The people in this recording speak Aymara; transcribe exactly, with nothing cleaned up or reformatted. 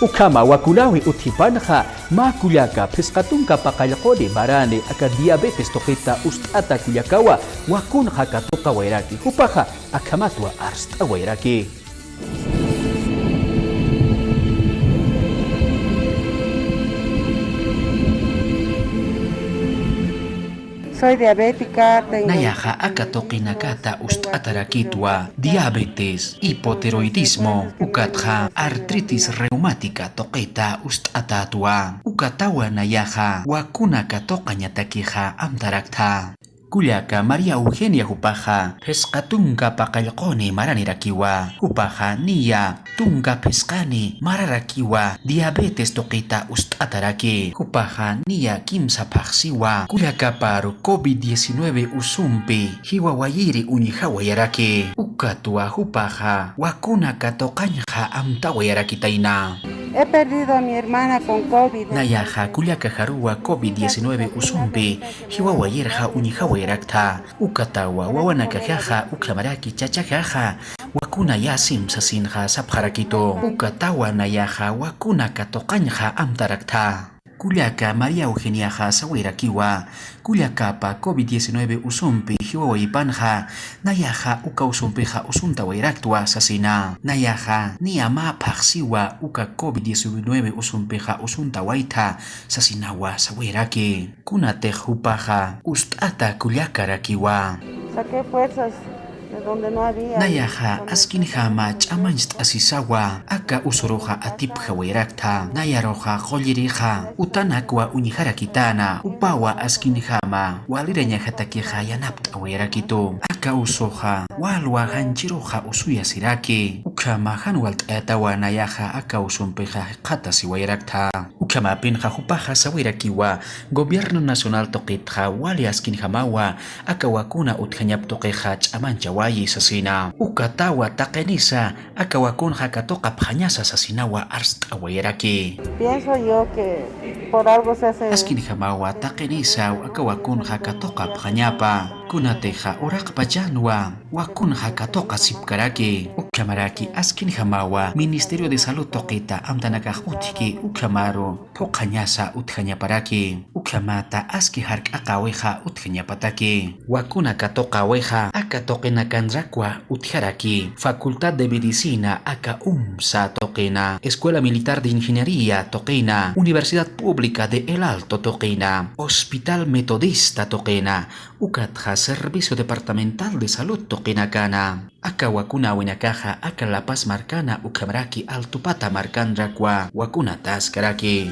Ukhama wakunawi utjipanxa mä kullaka phisqa tunka paqallquni marani aka diabetes tuqita ust'ata kullakawa wakunxa katuqawayraki, jupaxa akhamatwa arst'awayraki. Soy diabética, tengo... Nayaxa aka tuqinakata ust'atarakitwa, diabetes, hipotiroidismo, ukatxa artritis reumática tuqita ust'atätwa. Ukatawa nayaxa wakuna katuqañatakixa amtarakta. Kullaka María Eugenia jupaxa phisqa tunka paqallquni maranirakiwa. Jupaxa niya tunka phisqani mararakiwa diabetes tuqita ust'ataraki. Jupaxa niya kimsa phaxsiwa kullakaparu covid diecinueve usumpi jiwawayiri uñjawayaraki. Ukatwa jupaxa wakuna katuqañxa amtawayarakitayna. He perdido a mi hermana con covid. Nayaxa kullakaxaruwa covid diecinueve usumpi jiwawayirxa uñjawayarakta. Ukatawa wawanakaxaxa ukhamaraki chachaxaxa wakunayäsim sasinxa sapxarakitu. Ukatawa nayaxa wakuna katuqañxa amtarakta. Kullaka María Eugeniaxa sawayrakiwa, kullakapa covid diecinueve usumpi jiwawayipanxa, nayaxa uka usumpixa usuntawayraktwa sasina. Nayaxa niya mä phaxsiwa uka covid diecinueve usumpixa usuntawayta sasinawa sawayraki. Kunatix jupaxa ust'ata kullakarakiwa. Saqué fuerzas de donde no había. Nayaxa askinjama ch'amañcht'asisawa, aka usuruxa atipjawayrakta. Nayaruxa qullirixa utanakwa uñjarakitana, jupawa askinjama walirañajatakixa yanapt'awayrakitu. Aka usuxa walwa janchiruxa usuyasiraki. Ukhama jan walt'ayatawa nayaxa aka usumpixa jikxatasiwayrakta. Ukhamapinxa jupaxa sawirakiwa, gobierno nacional tuqitxa wali askinjamawa aka wakuna utjañap tuqixa ch'amanchawayi sasina. Ukatawa taqinisa aka wakunxa katuqapxañasa sasinawa arst'awayaraki. Pienso yo que por algo se hace. Askinjamawa taqinisa aka wakunxa katuqapxañapa. Kunatixa uraqpachanwa wakunxa katuqasipkaraki. Ukhamaraki askinjamawa Ministerio de Salud tuqita amtanakax utjki ukhamaru phuqhañasa utjañaparaki. Ukhamata aski jark'aqäwixa utjañapataki. Wakuna katuqäwixa aka tuqinakanrakwa utjaraki. Facultad de Medicina aka UMSA tuqina, Escuela Militar de Ingeniería tuqina, Universidad Pública de El Alto tuqina, Hospital Metodista tuqina, ukatxa Servicio Departamental de Salud tuqinakana. Aka wakunäwinakaxa aka La Paz markana ukhamaraki Altupata markanrakwa wakunataskaraki.